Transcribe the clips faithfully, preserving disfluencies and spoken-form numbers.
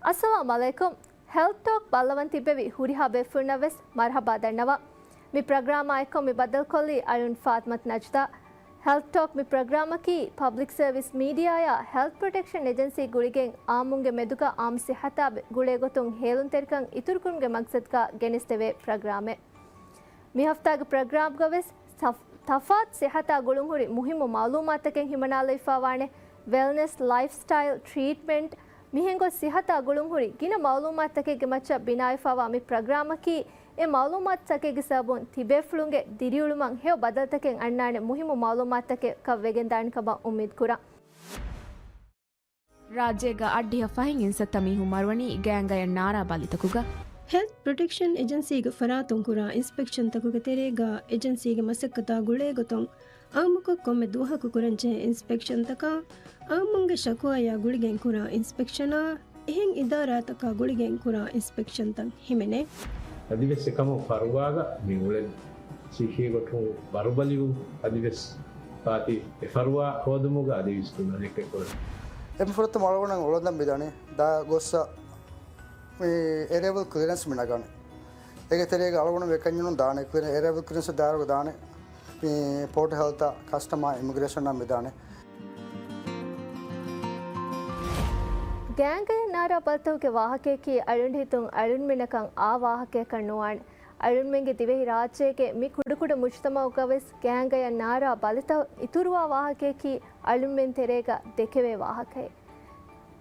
އައްސަލާމު ޢަލައިކުމް. ހެލްތު ޓޯކް ބައްލަވަން ތިއްބެވި ހުރިހާ ބޭފުޅުންނަށް ވެސް މަރުޙަބާ ދަންނަވަން. މި ޕްރޮގްރާމާ އެއްކޮށް މި ބައްދަލުކޮށްލީ އަޅުން ފާތިމަތު ނަޖްދާ. ހެލްތު ޓޯކް މި ޕްރޮގްރާމަކީ ޕަބްލިކް ސަރވިސް މީޑިއާއާ ހެލްތު ޕްރޮޓެކްޝަން އެޖެންސީ ގުޅިގެން އާއްމުންގެ މެދުގަ އާއްމު ސިއްހަތާ ގުޅޭގޮތުން ހޭލުންތެރިކަން އިތުރުކުރުމުގެ މަގްސަދުގަ ގެނެސްދެވޭ ޕްރޮގްރާމެއް. މި ހަފްތާގެ ޕްރޮގްރާމްގަ ވެސް ތަފް-، ތަފާތު ސިއްހަތާ ގުޅުންހުރި މުހިއްމު މައުލޫމާތަކެއް ހިމަނާލައިފާވާނެ. ވެލްނެސް، ލައިފްސްޓައިލް، ޓްރީޓްމެންޓް، މިހެން ގޮސް ސިއްހަތާ ގުޅުންހުރި ގިނަ މައުލޫމާތުތަކެއްގެ މައްޗަށް ބިނާވެފާވާ މި ޕްރޮގްރާމަކީ، އެ މައުލޫމާތުތަކެއްގެ ސަބަބުން ތިބޭފުޅުންގެ ދިރިއުޅުމަށް ހެޔޮ ބަދަލުތަކެއް އަންނާނެ މުހިއްމު މައުލޫމާތުތަކަކަށް ވެގެންދާނެ ކަމަށް އުއްމީދުކުރަން. ރާއްޖޭގަ އަށްޑިހަ ފަހެއް އިންސައްތަ މީހުން މަރުވަނީ ގޭންގަޔަށް ނާރާ ބަލިތަކުގަ. ހެލްތު ޕްރޮޓެކްޝަން އެޖެންސީގެ ފަރާތުން ކުރާ އިންސްޕެކްޝަންތަކުގެ ތެރޭގަ އެޖެންސީގެ މަސައްކަތާ ގުޅޭގޮތުން އާއްމުކޮށް ކޮންމެ ދުވަހަކު ކުރަންޖެހޭ އިންސްޕެކްޝަންތަކާ، އާއްމުންގެ ޝަކުވާޔާ ގުޅިގެން ކުރާ އިންސްޕެކްޝަނާ، އެހެން އިދާރާތަކާ ގުޅިގެން ކުރާ އިންސްޕެކްޝަންތައް ހިމެނޭ. އަދިވެސް އެކަމު ފަރުވާގަ މި އުޅެން ސީކީ ގޮތުން ބަރުބަލިވުން އަދިވެސް ފާތި އެ ފަރުވާ ހޯދުމުގަ އަދިވެސް ކުރިމަތިލެއް ކުރަން. އެމި ފުރަތަމަ އަޅުގަނޑަށް އުޅަނދަން މިދާނީ ދާ ގޮއްސަ މި އެ ލެވެލް ކްލިއަރެންސް މި ނަގާނެ. އޭގެ ތެރޭގަ އަޅުގަނޑު ވެކަންޏުން ދާނެ. ކްލިއަރ-، އެ ލެވެލް ކްލިއަރެންސް ދާއިރުގަ ދާނެ. މި ޕޯޓް ހެލްތާ ކަސްޓަމާ އިމިގްރޭޝަނާ މި ދާނެ. ގޭންގަޔަށް ނާރާ ބަލިތަކުގެ ވާހަކަޔަކީ އަޅުގަނޑު ހިތުން އަޅުންމެންނަކަށް އާ ވާހަކަޔަކަށް ނުވާނެ. އަޅުންމެންގެ ދިވެހި ރާއްޖޭގެ މި ކުޑަކުޑަ މުޖުތަމަޢުގަ ވެސް ގޭންގަޔަށް ނާރާ ބަލިތައް އިތުރުވާ ވާހަކަޔަކީ އަޅުންމެން ތެރޭގަ ދެކެވޭ ވާހަކައެއް.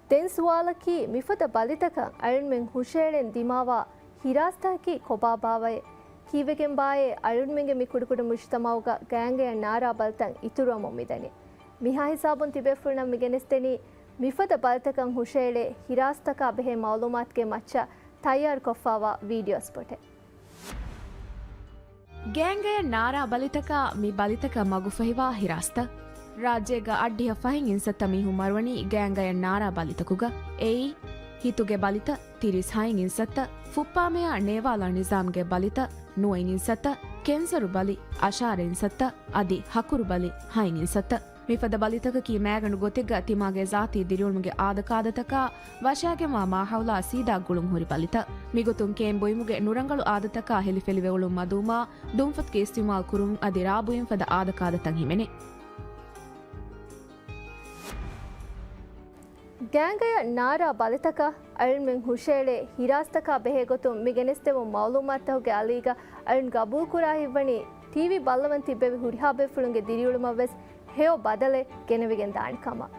ދެން ސުވާލަކީ، މިފަދަ ބަލިތަކަށް އަޅުންމެން ހުށައެޅެން ދިމާވާ ހިރާސްތަކަކީ ކޮބާބާވައޭ؟ ކީއްވެގެންބާއޭ އަޅުންމެންގެ މި ކުޑަކުޑަ މުޖުތަމަޢުގަ ގޭންގަޔަށް ނާރާ ބަލިތައް އިތުރުވަމުން މިދަނީ؟ މިހާ ހިސާބުން ތިބޭފުޅުންނަށް މިގެނެސްދެނީ، މިފަދަ ބަލިތަކަށް ހުށައެޅޭ ހިރާސްތަކާ ބެހޭ މައުލޫމާތުގެ މައްޗަށް ތައްޔާރުކޮށްފާވާ ވީޑިއޯ ސްޕޮޓެއް. ގޭންގަޔަށް ނާރާ ބަލިތަކާ މި ބަލިތަކަށް މަގުފަހިވާ ހިރާސްތައް. ރާއްޖޭގަ އަށްޑިހަ ފަހެއް އިންސައްތަ މީހުން މަރުވަނީ ގޭންގަޔަށް ނާރާ ބަލިތަކުގަ. އެއީ، ހިތުގެ ބަލިތައް ތިރީސް ހައެއް އިންސައްތަ، ފުއްޕާމެޔާ ނޭވާލާ ނިޒާމްގެ ބަލިތައް ނުވައިން އިންސައްތަ، ކެންސަރު ބަލި އަށާރަ އިންސައްތަ، އަދި ހަކުރު ބަލި ހައެއް އިންސައްތަ. މިފަދަ ބަލިތަކަކީ މައިގަނޑު ގޮތެއްގަ ތިމާގެ ޒާތީ ދިރިއުޅުމުގެ އާދަކާދަތަކާ ވަށާގެންވާ މާހައުލާ ސީދާ ގުޅުން ހުރި ބަލިތައް. މިގޮތުން ކޭން ބުއިމުގެ ނުރަނގަޅު އާދަތަކާ ހެލިފެލިވެ އުޅުން މަދުވުމާ، ދުންފަތުގެ އިސްތިޢުމާލު ކުރުން އަދި ރާ ބުއިން ފަދަ އާދަކާދަތައް ހިމެނޭ. ގޭންގަޔަށް ނާރާ ބަލިތަކަށް އަޅުންމެން ހުށައެޅޭ ހިރާސްތަކާ ބެހޭގޮތުން މި ގެނެސްދެވުނު މައުލޫމާތުތަކުގެ އަލީގަ އަޅުން ގަބޫލުކުރާ ހިތްވަނީ ޓީވީ ބައްލަވަން ތިއްބެވި ހުރިހާ ބޭފުޅުންގެ ދިރިއުޅުމަށް ވެސް ހެޔޮ ބަދަލެއް ގެނެވިގެން ދާނެ ކަމަށް.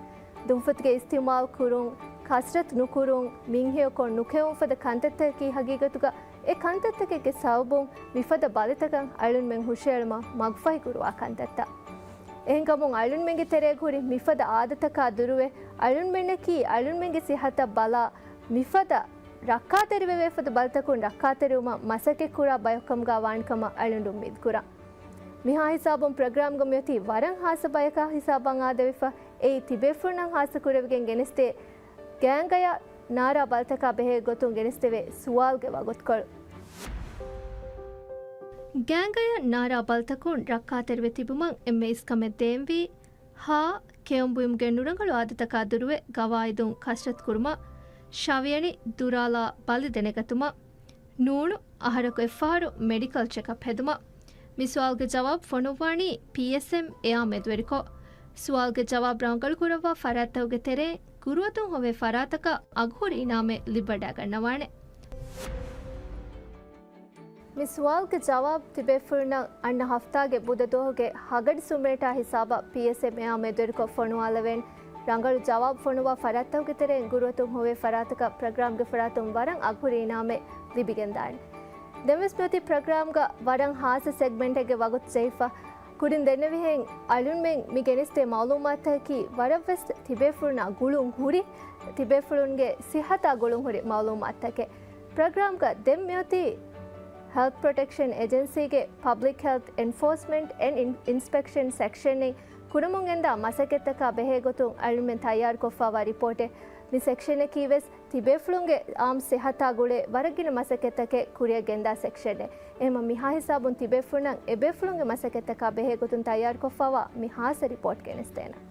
ދުންފަތުގެ އިސްތިޢުމާލު ކުރުން، ކަސްރަތު ނުކުރުން، މިންހެޔޮކޮށް ނުކެއުން ފަދަ ކަންތައްތަކަކީ ހަގީގަތުގަ އެ ކަންތައްތަކެއްގެ ސަބަބުން މިފަދަ ބަލިތަކަށް އަޅުންމެން ހުށައެޅުމަށް މަގުފަހި ކުރުވާ ކަންތައްތައް. އެހެންކަމުން އަޅުންމެންގެ ތެރޭގަ ހުރި މިފަދަ އާދަތަކާ ދުރުވެ، އަޅުންމެންނަކީ އަޅުންމެންގެ ސިއްހަތަށް ބަލާ، މިފަދަ ރައްކާތެރިވެވޭ ފަދަ ބަލިތަކުން ރައްކާތެރިވުމަށް މަސައްކަތްކުރާ ބަޔަކުކަމުގަ ވާނެ ކަމަށް އަޅުން އުއްމީދުކުރަން. މިހާ ހިސާބުން ޕްރޮގްރާމްގަ މިއޮތީ ވަރަށް ހާއްސަ ބަޔަކާ ހިސާބަށް އާދެވިފަ. އެއީ ތިބޭފުޅުންނަށް ހާއްސަ ކުރެވިގެން ގެނެސްދޭ ގޭންގަޔަށް ނާރާ ބަލިތަކާ ބެހޭ ގޮތުން ގެނެސްދެވޭ ސުވާލުގެ ވަގުތުކޮޅު. ގޭންގަޔަށް ނާރާ ބަލިތަކުން ރައްކާތެރިވެ ތިބުމަށް އެންމެ އިސްކަމެއް ދޭންވީ، ހާ، ކެއުންބުއިމުގެ ނުރަނގަޅު އާދަތަކާ ދުރުވެ، ގަވާއިދުން ކަސްރަތު ކުރުމަށް، ޝަވިޔަނި ދުރާލާ ބަލި ދެނެގަތުމަށް، ނޫނު، އަހަރަކު އެއްފަހަރު މެޑިކަލް ޗެކަޕް ހެދުމަށް. މި ސުވާލުގެ ޖަވާބު ފޮނުއްވާނީ ޕީއެސްއެމް އެއާ މެދުވެރިކޮށް. ސުވާލުގެ ޖަވާބު ރަނގަޅުކުރައްވާ ފަރާތްތަކުގެ ތެރެއިން ގުރުއަތުން ހޮވޭ ފަރާތަކަށް އަގުހުރި އިނާމެއް ލިބިވަޑައިގަންނަވާނެ. މި ސުވާލުގެ ޖަވާބު ތިބޭފުޅުންނަށް އަންނަ ހަފްތާގެ ބުދަ ދުވަހުގެ ހަގަޑި ސުމޭޓާ ހިސާބަށް ޕީއެސްއެމް އެއާ މެދުވެރިކޮށް ފޮނުވާލެވޭނެ. ރަނގަޅު ޖަވާބު ފޮނުވާ ފަރާތްތަކުގެ ތެރެއިން ގުރުއަތުން ހޮވޭ ފަރާތަކަށް ޕްރޮގްރާމްގެ ފަރާތުން ވަރަށް އަގުހުރި އިނާމެއް ލިބިގެންދާނެ. ދެންވެސް މިއޮތީ ޕްރޮގްރާމްގަ ވަރަށް ހާއްސަ ސެގްމެންޓެއްގެ ވަގުތު ޖެހިފަ. ކުރިން ދެންނެވިހެން އަޅުންމެން މި ގެނެސްދޭ މައުލޫމާތުތަކަކީ ވަރަށްވެސް ތިބޭފުޅުންނާ ގުޅުން ހުރި، ތިބޭފުޅުންގެ ސިއްހަތާ ގުޅުން ހުރި މައުލޫމާތުތަކެއް. ޕްރޮގްރާމްގަ ދެން މިއޮތީ ހެލްތު ޕްރޮޓެކްޝަން އެޖެންސީގެ ޕަބްލިކް ހެލްތު އެންފޯސްމަންޓް އެންޑް އިން-، އިންސްޕެކްޝަން ސެކްޝަންއިން ކުރަމުން ގެންދާ މަސައްކަތްތަކާ ބެހޭގޮތުން އަޅުންމެން ތައްޔާރުކޮށްފާވާ ރިޕޯޓެއް. މި ސެކްޝަނަކީ ވެސް ތިބޭފުޅުންގެ އާއްމު ސިއްހަތާ ގުޅޭ ވަރަށް ގިނަ މަސައްކަތްތަކެއް ކުރިއަށް ގެންދާ ސެކްޝަނެއް. އެހެންމަ މިހާ ހިސާބުން ތިބޭފުޅުންނަށް އެބޭފުޅުންގެ މަސައްކަތްތަކާ ބެހޭގޮތުން ތައްޔާރުކޮށްފާވާ މި ހާއްސަ ރިޕޯޓް ގެނެސްދޭނަން.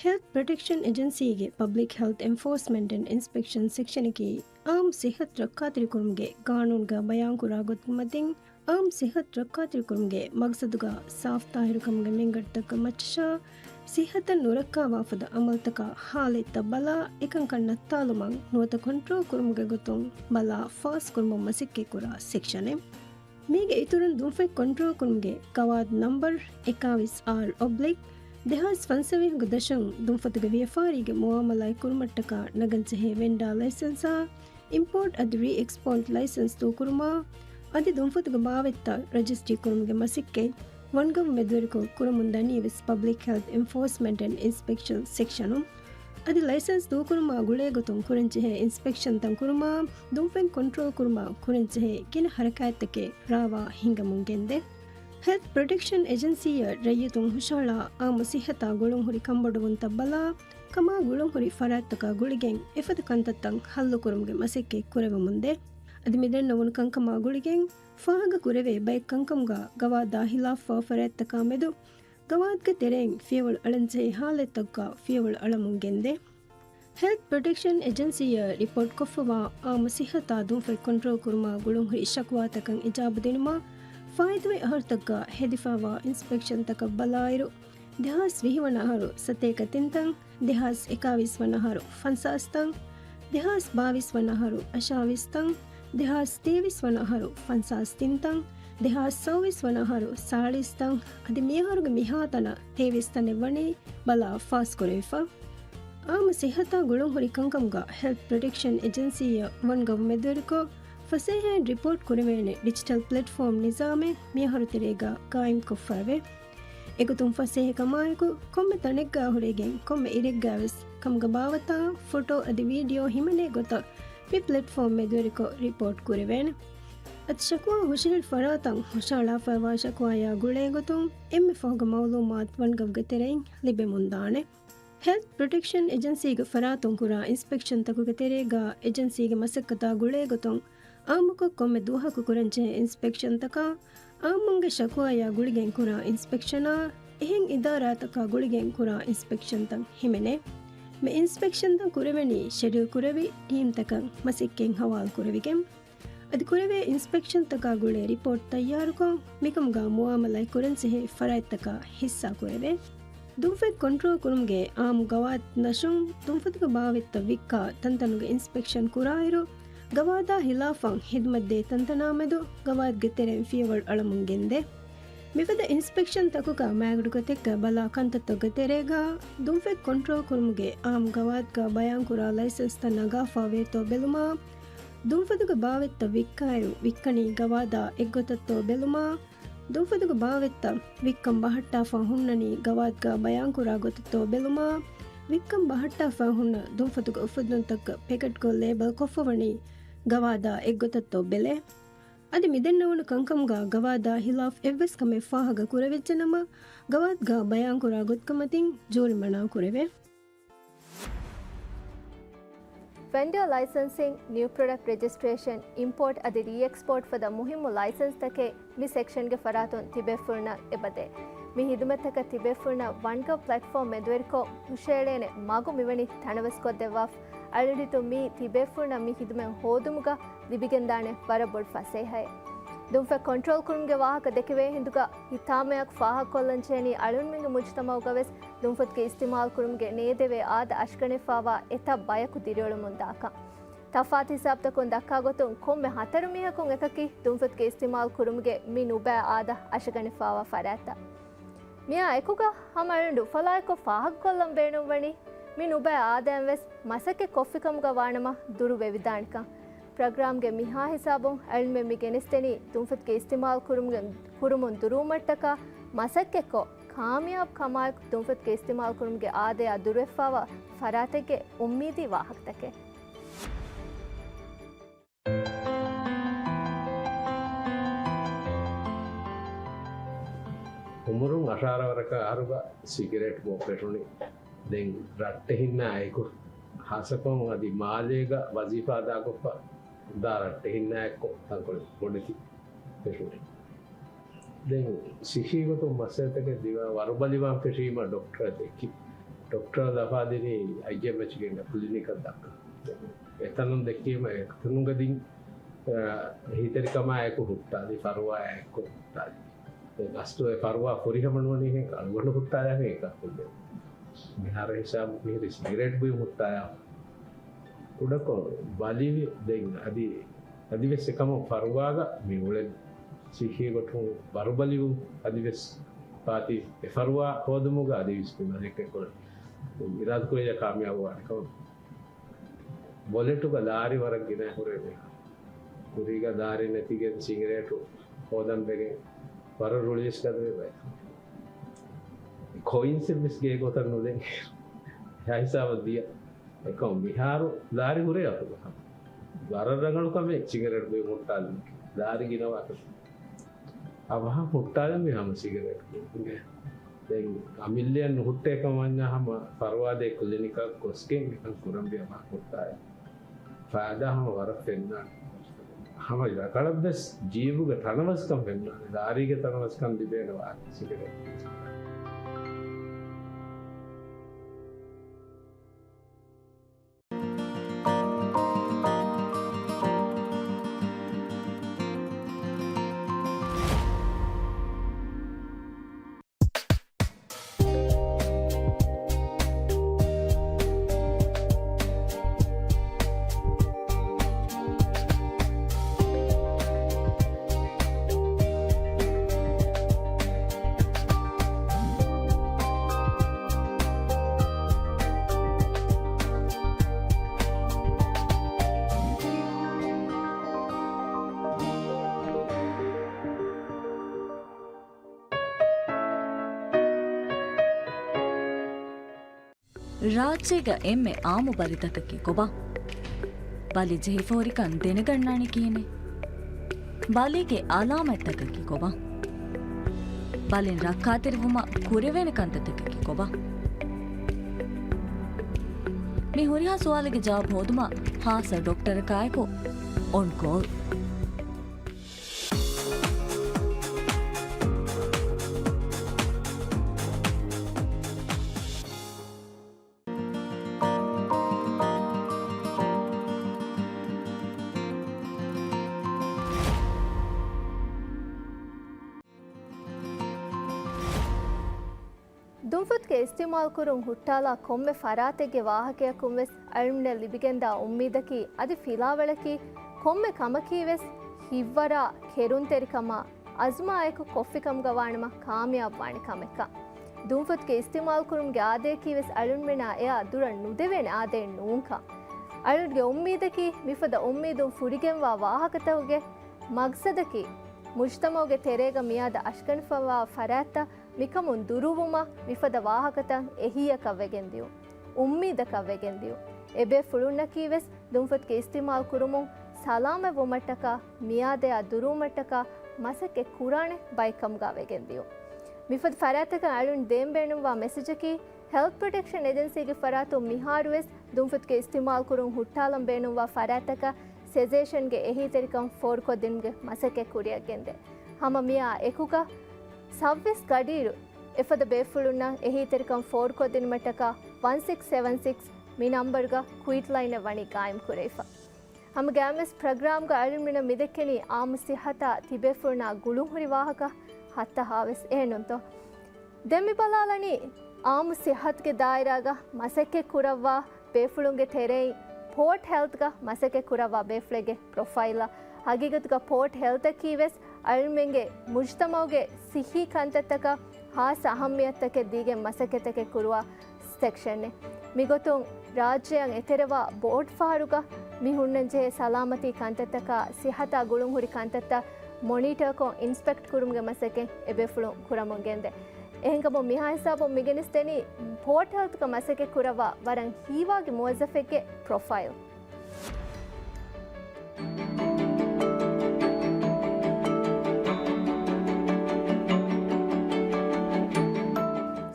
ހެލްތު ޕްރޮޓެކްޝަން އެޖެންސީގެ ޕަބްލިކް ހެލްތު އެންފޯސްމަންޓް އެންޑް އިންސްޕެކްޝަން ސެކްޝަނަކީ، އާއްމު ސިއްހަތު ރައްކާތެރިކުރުމުގެ ގާނޫނުގަ ބަޔާންކުރާ ގޮތުގެ މަތިން، އާއްމު ސިއްހަތު ރައްކާތެރިކުރުމުގެ މަގްސަދުގަ ސާފު ތާހިރުކަމުގެ މެންގަޑުތަކުގެ މައްޗަށާ، ސިއްހަތަށް ނުރައްކާވާފަދަ އަމަލުތަކާ ހާލަތްތައް ބަލާ، އެކަންކަން ނައްތާލުމަށް ނުވަތަ ކޮންޓްރޯލް ކުރުމުގެ ގޮތުން ބަލާ ފާސްކުރުމަށް މަސައްކަތްކުރާ ސެކްޝަނެއް. މީގެ އިތުރުން ދުންފަތް ކޮންޓްރޯލް ކުރުމުގެ ގަވާދު ނަމްބަރު އެކާވީސް އާރު އޮބްލިކް ދެހާސް ފަންސަވީހުގެ ދަށުން ދުންފަތުގެ ވިޔަފާރީގެ މުއާމަލާތް ކުރުމަށްޓަކާ ނަގަންޖެހޭ ވެންޑާ ލައިސަންސާ، އިމްޕޯޓް އަދި ރީ އެކްސްޕޯޓް ލައިސަންސް ދޫކުރުމާ، އަދި ދުންފަތުގެ ބާވަތްތައް ރަޖިސްޓްރީ ކުރުމުގެ މަސައްކަތް ވަންގަވް މެދުވެރިކޮށް ކުރަމުން ދަނީވެސް ޕަބްލިކް ހެލްތު އެންފޯސްމަންޓް އެންޑް އިންސްޕެކްޝަން ސެކްޝަނުން. އަދި ލައިސަންސް ދޫކުރުމާ ގުޅޭ ގޮތުން ކުރަންޖެހޭ އިންސްޕެކްޝަންތައް ކުރުމާ، ދުންފަތް ކޮންޓްރޯލް ކުރުމަށް ކުރަންޖެހޭ ގިނަ ހަރަކާތްތަކެއް ރާވާ ހިނގަމުން ގެންދޭ. ހެލްތު ޕްރޮޓެކްޝަން އެޖެންސީއަށް ރައްޔިތުން ހުށަހަޅާ އާއްމު ސިއްހަތާ ގުޅުންހުރި ކަންބޮޑުވުންތައް ބަލާ، ކަމާ ގުޅުންހުރި ފަރާތްތަކާ ގުޅިގެން އެފަދަ ކަންތައްތައް ހައްލުކުރުމުގެ މަސައްކަތް ކުރެވެމުންދޭ. އަދި މިދެންނެވުނު ކަންކަމާ ގުޅިގެން ފާހަގަކުރެވޭ ބައެއް ކަންކަމުގަ ގަވާދާ ހިލާފުވާ ފަރާތްތަކާ މެދު ގަވާދުގެ ތެރެއިން ފިޔަވަޅު އަޅަންޖެހޭ ހާލަތްތަކުގަ ފިޔަވަޅު އަޅަމުން ގެންދޭ. ހެލްތު ޕްރޮޓެކްޝަން އެޖެންސީއަށް ރިޕޯޓް ކޮށްފަވާ އާއްމު ސިއްހަތާ ދުންފަތް ކޮންޓްރޯލް ކުރުމާ ގުޅުންހުރި ޝަކުވާތަކަށް އިޖާބަ ދިނުމަށް ފާއިތުވި އަހަރުތަކުގަ ހެދިފަވާ އިންސްޕެކްޝަންތަކަށް ބަލާއިރު، ދެހާސް ވިހި ވަނަ އަހަރު ސަތޭކަ ތިންތަން، ދެހާސް އެކާވީސް ވަނަ އަހަރު ފަންސާސް ތަން، ދެހާސް ބާވީސް ވަނަ އަހަރު އަށާވީސް ތަން، ދެހާސް ތޭވީސް ވަނަ އަހަރު ފަންސާސް ތިން ތަން، ދެހާސް ސައުވީސް ވަނަ އަހަރު ސާޅީސް ތަން، އަދި މިއަހަރުގެ މިހާތަނަށް ތޭވީސް ތަނެއް ވަނީ ބަލާ ފާސްކުރެވިފަ. އާއްމު ސިއްހަތާ ގުޅުންހުރި ކަންކަމުގަ ހެލްތު ޕްރޮޓެކްޝަން އެޖެންސީއަށް ވަން ގަވް މެދުވެރިކޮށް، ފަސޭހައިން ރިޕޯޓް ކުރެވޭނެ ޑިޖިޓަލް ޕްލެޓްފޯމް ނިޒާމެއް މިއަހަރު ތެރޭގަ ގާއިމްކޮށްފައެވެ. އެގޮތުން ފަސޭހަކަމާއެކު، ކޮންމެ ތަނެއްގަ ހުރެގެން ކޮންމެ އިރެއްގަވެސް ކަމުގެ ބާވަތާ ފޮޓޯ އަދި ވީޑިއޯ ހިމެނޭ ގޮތަށް މި ޕްލެޓްފޯމް މެދުވެރިކޮށް ރިޕޯޓް ކުރެވޭނެ. އަދި ޝަކުވާ ހުށަހެޅި ފަރާތަށް ހުށަހަޅާފައިވާ ޝަކުވާޔާ ގުޅޭ ގޮތުން އެންމެ ފަހުގެ މައުލޫމާތު ވަން ގަވްގެ ތެރެއިން ލިބެމުންދާނެ. ހެލްތު ޕްރޮޓެކްޝަން އެޖެންސީގެ ފަރާތުން ކުރާ އިންސްޕެކްޝަންތަކުގެ ތެރޭގަ އެޖެންސީގެ މަސައްކަތާ ގުޅޭ ގޮތުން އާއްމުކޮށް ކޮންމެ ދުވަހަކު ކުރަންޖެހޭ އިންސްޕެކްޝަންތަކާ، އާއްމުންގެ ޝަކުވާޔާ ގުޅިގެން ކުރާ އިންސްޕެކްޝަނާ، އެހެން އިދާރާތަކާ ގުޅިގެން ކުރާ އިންސްޕެކްޝަންތައް ހިމެނޭ. މި އިންސްޕެކްޝަންތައް ކުރެވެނީ ޝެޑިއުލް ކުރެވި ޓީމްތަކަށް މަސައްކަތް ހަވާލު ކުރެވިގެން. އަދި ކުރެވޭ އިންސްޕެކްޝަންތަކާ ގުޅޭ ރިޕޯޓް ތައްޔާރުކޮށް، މިކަމުގަ މުއާމަލާތް ކުރަންޖެހޭ ފަރާތްތަކާ ހިއްސާ ކުރެވޭ. ދުންފަތް ކޮންޓްރޯލް ކުރުމުގެ އާއްމު ގަވާދު ދަށުން ދުންފަތުގެ ބާވަތްތައް ވިއްކާ ތަންތަނުގެ އިންސްޕެކްޝަން ކުރާއިރު، ގަވާދާ ހިލާފަށް ހިދުމަތްދޭ ތަންތަނާމެދު ގަވާދުގެ ތެރެއިން ފިޔަވަޅު އަޅަމުން ގެންދޭ. މިފަދަ އިންސްޕެކްޝަންތަކުގަ މާގަނޑު ގޮތެއްގަ ބަލާ ކަންތައްތަކުގެ ތެރޭގަ ދުންފަތް ކޮންޓްރޯލް ކުރުމުގެ އާއްމު ގަވާދުގަ ބަޔާންކުރާ ލައިސަންސްތައް ނަގާފަވޭތޯ ބެލުމާ، ދުންފަތުގެ ބާވަތްތައް ވިއްކާއިރު ވިއްކަނީ ގަވާދާ އެއްގޮތަށްތޯ ބެލުމާ، ދުންފަތުގެ ބާވަތްތައް ވިއްކަން ބަހައްޓާފަ ހުންނަނީ ގަވާދުގަ ބަޔާންކުރާ ގޮތަށްތޯ ބެލުމާ، ވިއްކަން ބަހައްޓާފަ ހުންނަ ދުންފަތުގެ އުފެއްދުންތަކަށް ޕެކެޓްކޮށް ލޭބަލް ކޮށްފަވަނީ ގަވާދާ އެއްގޮތަށްތޯ ބެލޭ. އަދި މިދެންނެވުނު ކަންކަމުގަ ގަވާދާ ހިލާފް އެއްވެސް ކަމެއް ފާހަގަ ކުރެވިއްޖެނަމަ، ގަވާދުގަ ބަޔާންކުރާ ގޮތްގެ މަތިން ޖޫރިމަނާ ކުރެވޭ. ވެންޑާ ލައިސަންސިން، ނިއު ޕްރޮޑަކްޓް ރެޖިސްޓްރޭޝަން، އިމްޕޯޓް އަދި ރީއެކްސްޕޯޓް ފަދަ މުހިއްމު ލައިސަންސްތަކެއް މި ސެކްޝަންގެ ފަރާތުން ތިބޭފުޅުންނަށް އެބަދޭ. މި ހިދުމަތްތަކަށް ތިބޭފުޅުންނަށް ވަންގަވް ޕްލެޓްފޯމް މެދުވެރިކޮށް ހުށައެޅޭނެ މަގު މިވަނީ ތަނަވަސްކޮށްދެއްވާފަ. އަޅުގަނޑު މީ ތިބޭފުޅުންނަށް މި ހިދުމަތް ހޯދުމުގަ ލިބިގެންދާނެ ވަރަށް ބޮޑު ފަސޭހައެއް. ދުންފަތް ކޮންޓްރޯލް ކުރުމުގެ ވާހަކަ ދެކެވޭ ހިނދުގަ ހިތާމަޔާއެކު ފާހަގަކޮށްލަންޖެހެނީ އަޅުގަނޑުމެންގެ މުޖުތަމަޢުގަވެސް ދުންފަތުގެ އިސްތިޢުމާލު ކުރުމުގެ ނޭދެވޭ އާދަ އަށިގަނެފަވާ އެތައް ބަޔަކު ދިރިއުޅެމުންދާކަން. ތަފާތު ހިސާބުތަކުން ދައްކާ ގޮތުން ކޮންމެ ހަތަރު މީހަކުން އެކަކީ ދުންފަތުގެ އިސްތިޢުމާލު ކުރުމުގެ މި ނުބައި އާދަ އަށިގަނެފަވާ ފަރާތްތައް. މިއާ އެކުގަ ހަމަ އަޅުގަނޑު އުފަލާއެކު ފާހަގަކޮށްލަން ބޭނުންވަނީ، މި ނުބައި އާދައިން ވެސް މަސައްކަތް ކޮށްފިކަމުގަ ވާނަމަ ދުރު ވެވިދާނެކަން. ޕްރޮގްރާމްގެ މިހާ ހިސާބުން އަޅުގަނޑުމެން މި ގެނެސްދެނީ ދުންފަތުގެ އިސްތިޢުމާލު ކުރުމުގެ، ކުރުމުން ދުރުވުމަށްޓަކާ މަސައްކަތްކޮށް، ކާމިޔާބު ކަމާއެކު ދުންފަތުގެ އިސްތިޢުމާލު ކުރުމުގެ އާދަޔާ ދުރުވެފަވާ ފަރާތެއްގެ އުއްމީދީ ވާހަކަތަކެއް. އުމުރުން އަށާރަ ވަރަކަށް އަހަރުގަ ސިގިރޭޓް ބޯ ފެށުނީ. ދެން ރައްޓެހިންނާ އެކު، ހާއްސަކޮށް އަދި މާލޭގަ ވަޒީފާ އަދާކޮށްފަ ދާ ރައްޓެހިންނާ އެއްކޮށް ތަންކޮޅެއް ބޮޑެތި ފެށުނީ. ދެން ސިއްހީ ގޮތުން މައްސަލަތަކެއް ދިމާ ވަރުބަލިވާން ފެށީމަ ޑޮކްޓަރަށް ދެއްކި. ޑޮކްޓަރ ލަފާދިނީ އައިއެމްއެޗްގެ ކްލިނިކަށް ދައްކަން. އެތަނުން ދެއްކީމަ އެތަނުގަ ދިން، އަ، އެހީތެރިކަމާ އެކު ހުއްޓާލި، ފަރުވާ އެކު ހުއްޓާލި. އެ ގަސްތު އެ ފަރުވާ ފުރިހަމަ ނޫނީ ހެން އަޅުގަނޑު ހުއްޓާލާ ހެން އެކަކު. މިހާރު ހިސާބު މިހިރި ސިގަރެޓް ބުއި ހުއްޓާލާ. ކުޑަކޮށް ބަލިވި ދެން އަދި، އަދިވެސް އެކަމަށް ފަރުވާގަ މި އުޅެން ސިއްހީ ގޮތުން ބަރުބަލިވުން އަދިވެސް ޕާތީ އެ ފަރުވާ ހޯދުމުގަ އަދިވެސް މި މަސައްކަތްކުރަން އިރާދަކުރިޔާ ކާމިޔާބުވާނެ ކަމަށް. ބޮލެޓުގަ ލާރި ވަރަށް ގިނަ ހުރެ މި ކުރީގަ ލާރި ނެތިގެން ސިނގިރޭޓު ހޯދަން ވެގެން ވަރަށް ރުޅިވެސް ގަދަވެ ބައި. ކޮއިންސެއް ވެސް ގޭ ގޮތަށް ނުދެން ހިސާބަށް ދިޔަ. އެކަމް މިހާރު ލާރި ހުރޭ އަތުގަ. ވަރަށް ރަނގަޅު ކަމެއް ސިނގިރޭޓު ބުއި ހުއްޓާލުން. ލާރި ގިނަވާކަށް. އަވަހަށް ހުއްޓާލަން މި ހަމަ ސިގަރޭޓް. ދެން އަ މިލިއަން ނުހުއްޓޭކަން ވަންޏާ ހަމަ ފަރުވާދޭ ކުލިނިކަށް ގޮސްގެން މިކަން ކުރަންވީ އަވަހަށް ހުއްޓާލަން. ފައިދާ ހަމަ ވަރަށް ފެންނާނެ. ހަމަ ރަނގަޅަށްވެސް ޖީބުގެ ތަނަވަސްކަން ފެންނާނެ. ލާރީގެ ތަނަވަސްކަން ލިބޭނެ ވާހަކަ ސިގަރޭޓް. ރާއްޖޭގަ އެންމެ އާއްމު ބަލިތަކަކީ ކޮބާ؟ ބަލި ޖެހިފަ ހުރިކަން ދެނެގަންނާނީ ކިހިނެއް؟ ބަލީގެ އަލާމަތްތަކަކީ ކޮބާ؟ ބަލިން ރައްކާތެރިވުމަށް ކުރެވޭނެ ކަންތައްތަކަކީ ކޮބާ؟ މި ހުރިހާ ސުވާލެއްގެ ޖަވާބު ހޯދުމަށް ހާއްސަ ޑޮކްޓަރަކާއެކު އޮން ކޯލް. ދުންފުތުގެ އިސްތިއުމާލުކުރުން ހުއްޓާލާ ކޮންމެ ފަރާތެއްގެ ވާހަކަޔަކުން ވެސް އަޅުމެންނަށް ލިބިގެންދާ އުއްމީދަކީ އަދި ފިލާވަޅަކީ ކޮންމެ ކަމަކީ ވެސް ހިތްވަރާ، ކެރުންތެރިކަމާ، އަޒުމާއެކު ކޮށްފިކަމުގަ ވާނަމަ ކާމިޔާބުވާނެ ކަމެއްކަން. ދުންފުތުގެ އިސްތިއުމާލުކުރުމުގެ އާދަޔަކީ ވެސް އަޅުންމެނާ އެއާ ދުރަށް ނުދެވޭނެ އާދައެއް ނޫންކަން. އަޅުންގެ އުއްމީދަކީ މިފަދަ އުއްމީދުން ފުރިގެންވާ ވާހަކަތަކުގެ މަގްސަދަކީ މުޖްތަމައުގެ ތެރޭގަ މިއާދަ އަށްގަނޑުފަވާ ފަރާތްތައް މިކަމުން ދުރުވުމަށް މިފަދަ ވާހަކަތައް އެހީއަކަށް ވެގެން ދިޔުން، އުއްމީދަކަށް ވެގެން ދިޔުން. އެބޭފުޅުންނަކީ ވެސް ދުންފަތުގެ އިސްތިއުމާލު ކުރުމުން ސަލާމަތްވުމަށްޓަކާ، މިއާދަޔާ ދުރުވުމަށްޓަކާ މަސައްކަތް ކުރާނެ ބައެއްކަމުގަ ވެގެން ދިޔުން. މިފަދަ ފަރާތްތަކަށް އަޅުން ދޭން ބޭނުންވާ މެސެޖަކީ، ހެލްތް ޕްރޮޓެކްޝަން އެޖެންސީގެ ފަރާތުން މިހާރުވެސް ދުންފަތުގެ އިސްތިއުމާލު ކުރުން ހުއްޓާލަން ބޭނުންވާ ފަރާތްތަކަށް ސެޖޭޝަންގެ އެހީތެރިކަން ފޯރުކޮށްދިނުމުގެ މަސައްކަތް ކުރިއަށް ގެންދޭ. ހަމަ މިއާ އެކުގަ ސައުވީސް ގަޑިއިރު އެފަދަ ބޭފުޅުންނަށް އެހީތެރިކަން ފޯރުކޮށްދިނުމަށްޓަކާ ވަން ސިކްސް ސެވަން ސިކްސް މި ނަމްބަރުގަ ކުއިޓް ލައިނެއް ވަނީ ގާއިމް ކުރެވިފަ. ހަމަ ގާމެސް ޕްރޮގްރާމްގަ އަޅުމެންނަށް މިދެއްކެނީ އާއްމު ސިއްހަތާ ތިބޭފުޅުންނާ ގުޅުންހުރި ވާހަކަ ހައްތަހާވެސް އެހެންނުންތޯ؟ ދެން މި ބަލާލަނީ އާއްމު ސިއްހަތުގެ ދާއިރާގަ މަސައްކަތް ކުރައްވާ ބޭފުޅުންގެ ތެރެއިން ޕޯޓް ހެލްތްގަ މަސައްކަތް ކުރައްވާ ބޭފުޅެއްގެ ޕްރޮފައިލަށް. ހަގީގަތުގަ ޕޯޓް ހެލްތަކީ ވެސް އަޅުމެންގެ މުޖްތަމައުގެ ސިއްހީ ކަންތައްތަކަށް ހާއްސަ އަހައްމިޔަތުތަކެއް ދީގެން މަސައްކަތްތަކެއް ކުރުވާ ސެކްޝަނެއް. މިގޮތުން ރާއްޖެއަށް އެތެރެވާ ބޯޓްފަހަރުގަ މި ހުންނަންޖެހޭ ސަލާމަތީ ކަންތައްތަކާ ސިއްހަތާ ގުޅުންހުރި ކަންތައްތައް މޮނީޓަރކޮށް އިންސްޕެކްޓް ކުރުމުގެ މަސައްކަތް އެބޭފުޅުން ކުރަމުން ގެންދޭ. އެހެންކަމުން މިހާ ހިސާބުން މިގެނެސްދެނީ ޕޯޓް ހެލްތްގަ މަސައްކަތް ކުރައްވާ ވަރަށް ހީވާގި މުވައްޒަފެއްގެ ޕްރޮފައިލް.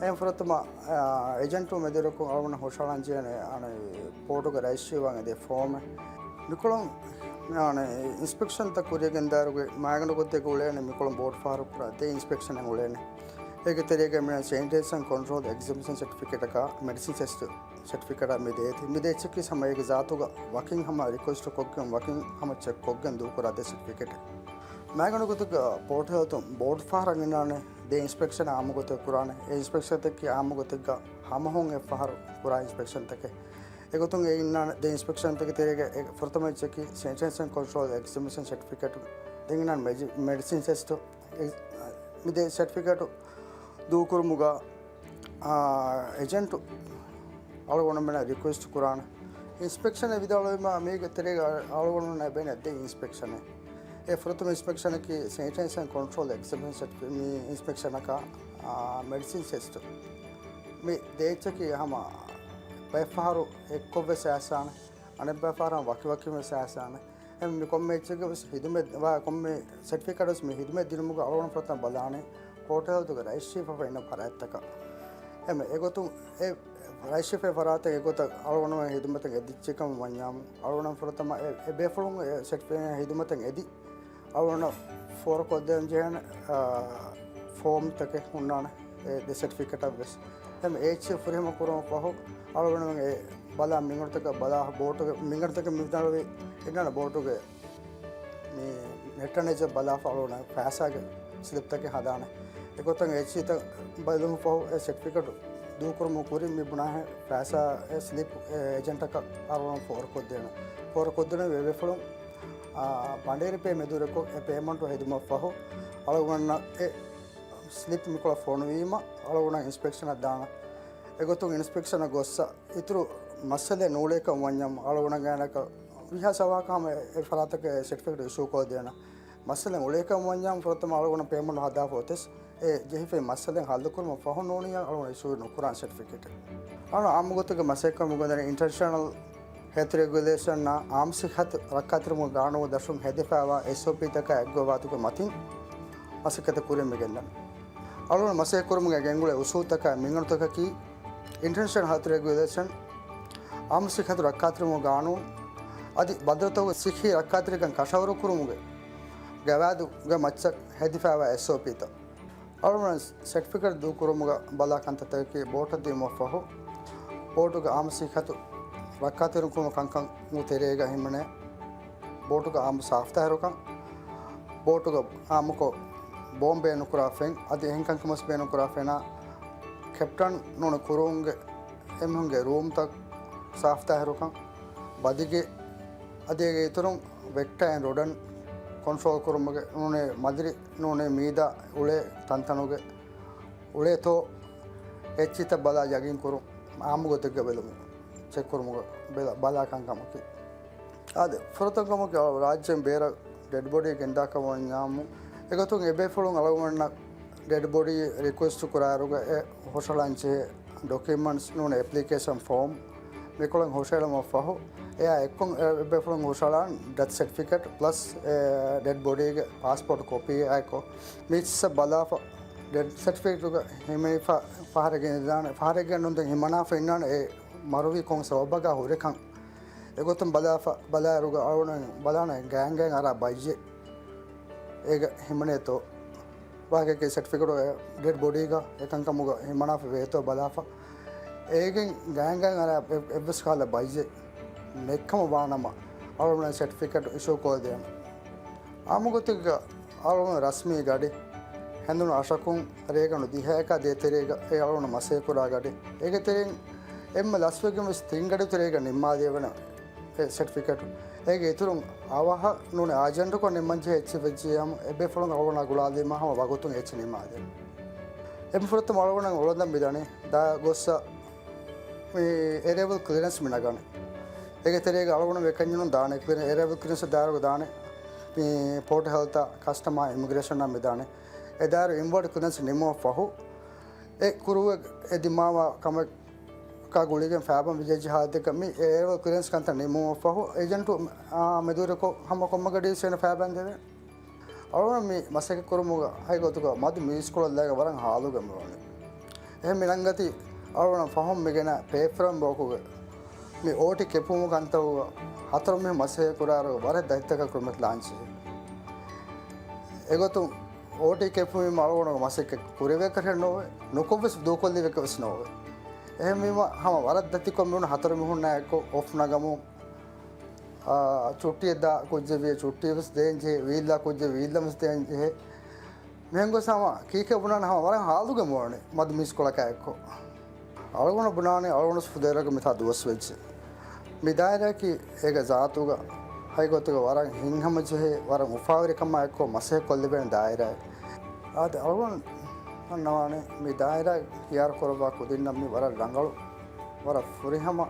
އެހެން ފުރަތަމަ، އާ، އެޖެންޓު މެދުވެރިކޮށް އަޅުގަނޑު ހުށަހަޅަން ޖެހޭނެ، އަނެއް، ޕޯޓުގެ ރަޖިސްޓްރީ ވާން އެދޭ ފޯމެއް. މިކޮޅުން، އަނެއް، އިންސްޕެކްޝަންތައް ކުރިއަށް ގެންދާއިރުގެ މައިގަނޑު ގޮތެއް އުޅޭނެ، މިކޮޅުން ބޯޓް ފަހަރު ކުރާ ދެ އިންސްޕެކްޝަނެއް އުޅޭނެ. އޭގެ ތެރޭގަ މި ސެނިޓޭޝަން ކޮންޓްރޯލް އެގްޒަމިނޭޝަން ސެޓްފިކެޓަކާ މެޑިސިން ޓެސްޓް ސެޓްފިކެޓާ މި ދޭތީ. މި ދޭ އެއްޗަކީ ހަމަ އޭގެ ޒާތުގަ ވަކިން ހަމަ ރިކުއެސްޓް ކޮށްގެން ވަކިން ހަމަ ޗެކް ކޮށްގެން ދޫކުރާ ދޭ ސެޓްފިކެޓެއް. މައިގަނޑު ގޮތުގަ ޕޯޓް ހެލްތުން ބޯޑު ފަހަރަށް އިންނާނެ ދޭ އިންސްޕެކްޝަން އާއްމު ގޮތެއް ކުރާނެ. އެ އިންސްޕެކްޝަންތަކީ އާއްމު ގޮތެއްގަ ހަމަހުން އެއްފަހަރު ކުރާ އިންސްޕެކްޝަންތަކެއް. އެގޮތުން އެ އިންނާނެ ދޭ އިންސްޕެކްޝަންތަކެއް ތެރޭގަ އެ ފުރަތަމަ އެއްޗަކީ ސެނިޓޭޝަން ކޮންޓްރޯލް އެގްޒަމިނޭޝަން ސެޓްފިކެޓް. ދެން އިންނާނެ މެޑި-، މެޑިސިން ޓެސްޓް. އެ، މި ދޭ ސެޓްފިކެޓު ދޫކުރުމުގަ، އާ، އެޖެންޓު އަޅުގަނޑުމެންނަށް ރިކުއެސްޓް ކުރާނެ. އިންސްޕެކްޝަނެއް ވިދާޅުވީމަ މީގެ ތެރޭގަ އަޅުގަނޑުމެންނަށް އެބޭނެ ދެ އިންސްޕެކްޝަނެއް. އެ ފުރަތަމަ އިންސްޕެކްޝަނަކީ ސެނިޓޭޝަން ކޮންޓްރޯލް އެގްޒަމިނޭޝަން މި އިންސްޕެކްޝަނަކާ، އާ، މެޑިސިން ޓެސްޓް. މި ދޭއްޗަކީ ހަމަ ބައެއްފަހަރު އެއްކޮށްވެސް އައިސާނެ، އަނެއްބައިފަހަރު ވަކިވަކިންވެސް އައިސާނެ. އެ މި ކޮންމެ އެއްޗެއްގެ ވެސް ހިދުމަތް ވާ ކޮންމެ ސެޓްފިކެޓް ވެސް މި ހިދުމަތް ދިނުމުގަ އަޅުގަނޑު ފުރަތަމަ ބަލާނެ ޕޯޓް ހެލްތުގެ ރައްޔިތު ޝިފާ އިންނަ ފަރާތްތަކަށް. އެމެ އެގޮތުން އެ ރައްޔިތު ޝިފާ ފަރާތެއް އެގޮތަށް އަޅުގަނޑުމެން ހިދުމަތަށް އެދިއްޗެކަމަށް ވަންޏާމު، އަޅުގަނޑު ފުރަތަމަ އެ، އެ ބޭފުޅުން އެ ސެޓްފިކެޓް ހިދުމަތަށް އެދި އަޅުގަނޑަށް ފޯރުކޮށްދޭން ޖެހޭނެ، އާ، ފޯމްތަކެއް ހުންނާނެ އެ ދެ ސެޓްފިކެޓަށް ވެސް. އެމެ އެއްޗެއް ފުރިހަމަ ކުރުމަށް ފަހު އަޅުގަނޑުމެން އެ ބަލާ މިންގަނޑުތަކަށް ބަލާ ބޯޓުގެ މިންގަނޑުތަކެއް މި ވިދާޅުވި އިންނާނެ ބޯޓުގެ މި ނެޓް ނެޖަށް ބަލާފަ އަޅުގަނޑަށް ފައިސާގެ ސިލިޕްތަކެއް ހަދާނެ. އެގޮތަށް އެ އެއްޗިތައް ބަލުމަށް ފަހު އެ ސެޓްފިކެޓް ދޫކުރުމުގެ ކުރިން މި ބުނާހެން ފައިސާ އެ ސިލިޕް އެ އެޖެންޓަކަށް އަޅުގަނޑު ފޯރުކޮށްދޭނެ. ފޯރުކޮށްދޭނެ އެ ބޭފުޅުން، އާ، ބަނޑޭރި ޕޭ މެދުވެރިކޮށް އެ ޕޭމަންޓު ހެދުމަށް ފަހު އަޅުގަނޑަށް އެ ސްލިޕް މިކޮޅަށް ފޮނުވީމަ، އަޅުގަނޑަށް އިންސްޕެކްޝަނަށް ދާނެ. އެގޮތުން އިންސްޕެކްޝަނަށް ގޮއްސަ، އިތުރު މައްސަލައެއް ނޫޅޭކަން ވަންޏާމު، އަޅުގަނޑަށް ގާތްގަނޑަކަށް ވީހާވެސް އަވަހަކަށް ހަމަ އެ ފަރާތަކަށް ސެޓްފިކެޓް އިޝޫ ކޮށްދޭނަ. މައްސަލައެއް އުޅޭކަން ވަންޏާމު، ފުރަތަމަ އަޅުގަނޑަށް ޕޭމަންޓް ހަދާފަ އޮތަސް، އެ ޖެހިފައި މައްސަލައެއް ހައްލުކުރުމަށް ފަހު ނޫނީ އަޅުގަނޑު އިޝޫ ނުކުރާނެ ސެޓްފިކެޓެއް. އަޅުގަނޑު އާއްމު ގޮތުގެ މަސައްކަތް މިގޮތަށް އިންޓަރނޭޝަނަލް ހެލްތު ރެގިއުލޭޝަންއާ އާއްމު ސިއްހަތު ރައްކާތެރިކުރުމުގެ ގާނޫނުގެ ދަށުން ހެދިފައިވާ އެސްއޯޕީތަކާ އެއްގޮވާތުގެ މަތިން މަސައްކަތެއް ކުރިއަށް މި ގެންދަނީ. އަޅުގަނޑު މަސައްކަތް ކުރުމުގެ ގެންގުޅޭ އުސޫލުތަކާ މިންގަނޑުތަކަކީ، އިންޓަރނޭޝަނަލް ހެލްތު ރެގިއުލޭޝަން، އާއްމު ސިއްހަތު ރައްކާތެރިކުރުމުގެ ގާނޫނު އަދި ބަދަރުތަކުގެ ސިއްހީ ރައްކާތެރިކަން ކަށަވަރު ކުރުމުގެ ގަވާއިދުގެ މައްޗަށް ހެދިފައިވާ އެސްއޯޕީތައް. އަޅުގަނޑު ސެޓްފިކެޓް ދޫކުރުމުގަ ބަލާ ކަންތައްތަކަކީ ބޯޓަށް ދިއުމަށްފަހު، ބޯޓުގެ އާއްމު ސިއްހަތު ރައްކާތެރިކުރުމުގެ ކަންކަމުގެ ތެރޭގަ ހިމެނޭ، ބޯޓުގެ އާއްމު ސާފުތާހިރުކަން، ބޯޓުގެ އާއްމުކޮށް ބޯން ބޭނުންކުރާ ފެން، އަދި އެހެން ކަންކަމަސް ބޭނުންކުރާ ފެނާ، ކެޕްޓަން ނޫނީ ކުރޫންގެ އެމީހުންގެ ރޫމްތައް ސާފުތާހިރުކަން، ބަދިގެ އަދި އޭގެ އިތުރުން ވެކްޓާ އެންޑް ރޮޑެންޓް ކޮންޓްރޯލް ކުރުމުގެ ނޫނީ މަދިރި ނޫނީ މީދާ އުޅޭ ތަންތަނުގެ އުޅޭތޯ އެއްޗިތައް ބަލާ ޔަގީން ކުރުން، އާއްމު ގޮތެއްގަ ބެލުމުން ޗެކް ކުރުމުގަ ބެލަ-، ބަލާ ކަންކަމަކީ. އާދެ، ފުރަތަމަ ކަމަކީ ރާއްޖޭން ބޭރަށް ޑެޑް ބޮޑީ ގެންދާކަށް ވަންޏާމު، އެގޮތުން އެބޭފުޅުން އަޅުގަނޑަށް ޑެޑް ބޮޑީ ރިކުއެސްޓް ކުރާއިރުގަ އެ ހުށަހަޅަންޖެހޭ ޑޮކިއުމަންޓްސް ނޫނީ އެޕްލިކޭޝަން ފޯމް މިކޮޅެއް ހުށަހެޅުމަށް ފަހު، އެއާ އެއްކޮށް އެ އެބޭފުޅުން ހުށަހަޅާން ޑެތް ސެޓްފިކެޓް ޕްލަސް އެ ޑެޑް ބޮޑީގެ ޕާސްޕޯޓް ކޮޕީއާއެކު މީސް ބަލާފަ، ޑެޑް ސެޓްފިކެޓުގަ ހިމެނިފަ ފަހަރެއް ގެންދާނެ، ފަހަރެއް ގެންނުން ދެން ހިމަނާފަ އިންނާނެ އެ މަރުވީ ކޮން ސަބަބަކާ ހުރެކަން. އެގޮތުން ބަލާފަ، ބަލާއިރުގަ އަޅުގަނޑު ބަލާނެ ގާތްގަނޑަކަށް އަރާ ބައްޖެ އޭގަ ހިމެނޭތޯ. ވާހަކައަކީ ސެޓްފިކެޓު ޑެޑް ބޮޑީގަ އެކަންކަމުގަ ހިމަނާފަ ވޭތޯ ބަލާފަ. އޭގެން ގާތްގަނޑަކަށް އަރާ އެ-، އެއްވެސް ކަހަލަ ބައްޖެ ނެތްކަމަށް ވާނަމަ، އަޅުގަނޑު ސެޓްފިކެޓް އިޝޫ ކޮށްދޭނެ. އާއްމު ގޮތެއްގަ އަޅުގަނޑު ރަސްމީ ގަޑި ހެނދުނު އަށަކުން ރޭގަނޑު ދިހައެކާ ދޭތެރޭގަ އެ އަޅުގަނޑު މަސައްކަތް ކުރާ ގަޑި. އޭގެ ތެރެއިން އެންމެ ލަސްވެގެން ވެސް ތިން ގަޑި ތެރޭގަ ނިންމާލެވޭނެ އެ ސެޓްފިކެޓު. އޭގެ އިތުރުން އަވަހަށް ނޫނީ އާޖެންޓުކޮށް ނިންމަންޖެހޭ އެއްޗެއް ވެއްޖެއްޔާމު އެބޭފުޅުން އަޅުގަނޑާ ގުޅާލީމާ ހަމަ ވަގުތުން އެއްޗެއް ނިންމާލެވޭނެ. އެންމެ ފުރަތަމަ އަޅުގަނޑަށް އުޅަނދަން މިދަނީ ދާ ގޮއްސަ މި އެރައިވަލް ކްލިއަރެންސް މި ނަގަނީ. އޭގެ ތެރޭގަ އަޅުގަނޑު އެކަންޏުން ދާނެ ކްލިއަރ-، އެރައިވަލް ކްލިއަރެންސް ދާއިރު ދާނެ މި ޕޯޓް ހެލްތާ ކަސްޓަމާ އިމިގްރޭޝަނާ މި ދާނެ. އެ ދާއިރު އިންވާޑް ކްލިއަރެންސް ނިމުމަށް ފަހު އެ ކުރޫއެއް އެ ދިމާވާ ކަމެއް ކާ ގުޅިގެން ފައިބަން ވިޖެޖި ހާލަތެއްގަ މި އެރައިވަލް ކްލިއަރެންސް ކަންތައް ނިމުމަށްފަހު އެޖެންޓު، އާ، މެދުވެރިކޮށް ހަމަ ކޮންމެ ގަޑިއެއް ސޭނަ ފައިބަން ދެވޭ. އަޅުގަނޑު މި މަސައްކަތް ކުރުމުގަ ހައި ގޮތުގަ މަދު މީސްކޮޅަށްލާގެ ވަރަށް ހާލުގަ މިވަނީ. އެހެން މި ނަންގަތީ އަޅުގަނޑަށް ފަހުން މިގެނަ ޕޭފްރޭމް ވޯކުގެ މި އޯޓީ ކެޕުމު ކަންތައް ހަތަރު މީހުން މަސައްކަތް ކުރާއިރު ވަރަށް ދަތިތަކަށް ކުރިމަތިލާންޖެހޭ. އެގޮތުން އޯޓީ ކެމްޕުން ވީމަ އަޅުގަނޑު މަސައްކަތް ކުރެވޭކަށެއް ނޯވޭ، ނުކޮށްވެސް ދޫކޮށްލެވޭކަށްވެސް ނޯވޭ. އެހެންވީމަ ހަމަ ވަރަށް ދަތިކޮށް މީހުން ހަތަރު މީހުންނާ އެއްކޮށް އޮފް ނަގަމުން، އާ، ޗުއްޓީއެއް ދާ ކުއްޖެއް ވިޔަ ޗުއްޓީވެސް ދޭން ޖެހޭ، ވީއްލާ ކުއްޖެއް ވީއްލަންވެސް ދޭން ޖެހޭ. މިހެން ގޮސް ހަމަ ކީކޭ ބުނާނެ ހަމަ ވަރަށް ހާލުގަ މޮޅަނީ މަދު މީސްކޮޅަކާ އެއްކޮށް. އަޅުގަނޑު ބުނާނީ އަޅުގަނޑު ފުދޭވަރަކަށް މިތާ ދުވަސް ވެއްޖެ. މި ދާއިރާއަކީ އޭގެ ޒާތުގަ ހަގީގަތުގަ ވަރަށް ހިތްހަމަޖެހޭ، ވަރަށް އުފާވެރިކަމާ އެއްކޮށް މަސައްކަތް ކޮށްލެވޭނެ ދާއިރާއެއް. އާދެ، އަޅުގަނޑު ދަންނަވާނެ މި ދާއިރާ ހިޔާރު ކުރައްވާ ކުދިންނަށް މި ވަރަށް ރަނގަޅު، ވަރަށް ފުރިހަމަ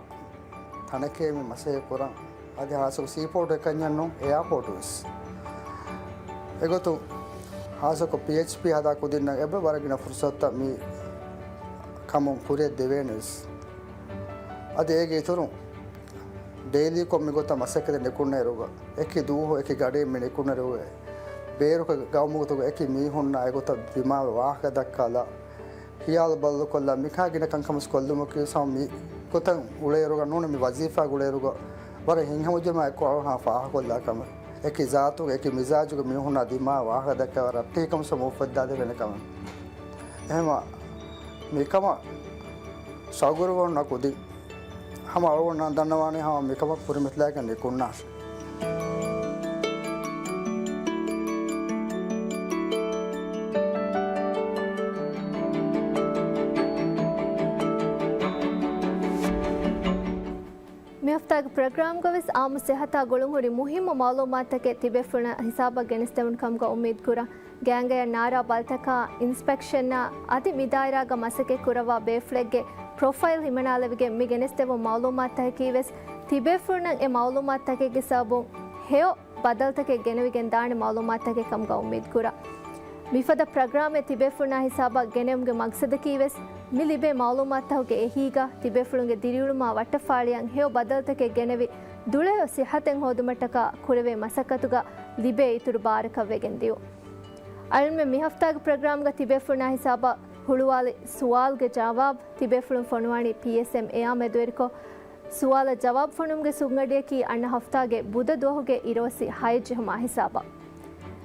ތަނެކޭ މި މަސައްކަތް ކުރަން. އަދި ހާއްސަކޮށް ސީޕޯޓު އެކަންޏެއް ނޫން، އެއާޕޯޓު ވެސް. އެގޮތުން ހާއްސަކޮށް ޕީއެޗްޕީ ހަދާ ކުދިންނަށް އެބަ ވަރަށް ގިނަ ފުރުސަތުތައް މި ކަމުން ކުރިއަށް ދެވޭނެ ވެސް. އަދި އޭގެ އިތުރުން ޑެއިލީކޮށް މިގޮތަށް މަސައްކަތެއް ނިކުންނައިރުގަ، އެކި ދުވަހު އެކި ގަޑިއެއް މި ނިކުންނައިރުގަ، ބޭރުގެ ގައުމުގަތުގަ އެކި މީހުންނާ އެގޮތަށް ދިމާވެ ވާހަކަ ދައްކާލާ، ހިޔާލު ބަދަލުކޮށްލާ، މިކާ ގިނަ ކަންކަމަސް ކޮށްލުމަކީ ސަމް މި ގޮތަށް އުޅޭއިރުގަ ނޫނީ މި ވަޒީފާގަ އުޅޭއިރުގަ ވަރަށް ހިތްހަމަޖެހުމާ އެއްކޮށް އަޅުގަނޑު ފާހަގަކޮށްލާ ކަމެއް. އެކި ޒާތުގެ، އެކި މިޒާޖުގެ މީހުންނާ ދިމާވެ ވާހަކަ ދައްކާ ރައްޓެހިކަން ސަމް އުފައްދާދެވޭނެ ކަމެއް. އެހެންވީމަ މިކަމަށް ޝައުގުވެރިވަން ކުދިން ހަމަ އަޅުގަނޑު ދަންނަވާނީ ހަމަ މިކަމަށް ކުރިމަތިލާގެން ނިކުންނާށޭ. މި ހަފްތާގެ ޕްރޮގްރާމްގަވެސް އާއްމު ސިއްހަތާ ގުޅުންހުރި މުހިއްމު މައުލޫމާތުތަކެއް ތިބޭފުޅުންނަށް ހިސާބަށް ގެނެސްދެވުނު ކަމުގަ އުއްމީދުކުރަން. ގޭންގަޔަށް ނާރާ ބަލިތަކާ، އިންސްޕެކްޝަންއާ އަދި މިދާއިރާގަ މަސައްކަތް ކުރައްވާ ބޭފުޅެއްގެ ޕްރޮފައިލް ހިމަނާލެވިގެން މި ގެނެސްދެއްވުނު މައުލޫމާތުތަކަކީވެސް ތިބޭފުޅުންނަށް އެ މައުލޫމާތުތަކެއްގެ ސަބަބުން ހެޔޮ ބަދަލުތަކެއް ގެނެވިގެން ދާނެ މައުލޫމާތުތަކެއް ކަމުގަ އުއްމީދުކުރަން. މިފަދަ ޕްރޮގްރާމެއް ތިބޭފުޅުންނާ ހިސާބަށް ގެނެވުމުގެ މަގްސަދަކީވެސް މި ލިބޭ މައުލޫމާތުތަކުގެ އެހީގަ ތިބޭފުޅުންގެ ދިރިއުޅުމާ ވައްޓަފާޅިއަށް ހެޔޮ ބަދަލުތަކެއް ގެނެވި، ދުޅަހެޔޮ ސިއްހަތެއް ހޯދުމަށްޓަކާ ކުރެވޭ މަސައްކަތުގަ ލިބޭ އިތުރު ބާރަކަށް ވެގެން ދިޔުން. އަޅުގަނޑުމެން މި ހަފްތާގެ ޕްރޮގްރާމްގަ ތިބޭފުޅުންނާ ހިސާބަށް ހުޅުވާލި ސުވާލުގެ ޖަވާބު، ތިބޭފުޅުން ފޮނުވާނީ ޕީއެސްއެމްއޭއާ މެދުވެރިކޮށް، ސުވާލަށް ޖަވާބު ފޮނުވުމުގެ ސުންގަޑިއަކީ އަންނަ ހަފްތާގެ ބުދަ ދުވަހުގެ އިރުއޮއްސި ހައެއް ޖެހުމާ ހިސާބަށް.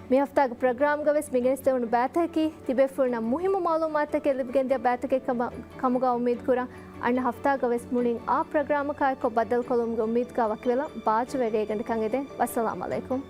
މި ހަފްތާގެ ޕްރޮގްރާމްގަވެސް މިގެނެސްދެވުނު ބައިތަކަކީ ތިބޭފުޅުންނަށް މުހިއްމު މައުލޫމާތުތަކެއް ލިބިގެންދިޔަ ބައިތަކެއް ކަމަށް، ކަމުގަ އުއްމީދުކުރަން. އަންނަ ހަފްތާގަވެސް މުޅިން އާ ޕްރޮގްރާމަކާއެއްކޮށް ބައްދަލުކޮށްލުމުގެ އުއްމީދުގަ ވަކިވެލަން. ބާއްޖަވެރި ރޭގަނޑަކަށް އެދެން. ވައްސަލާމް އަލައިކުމް.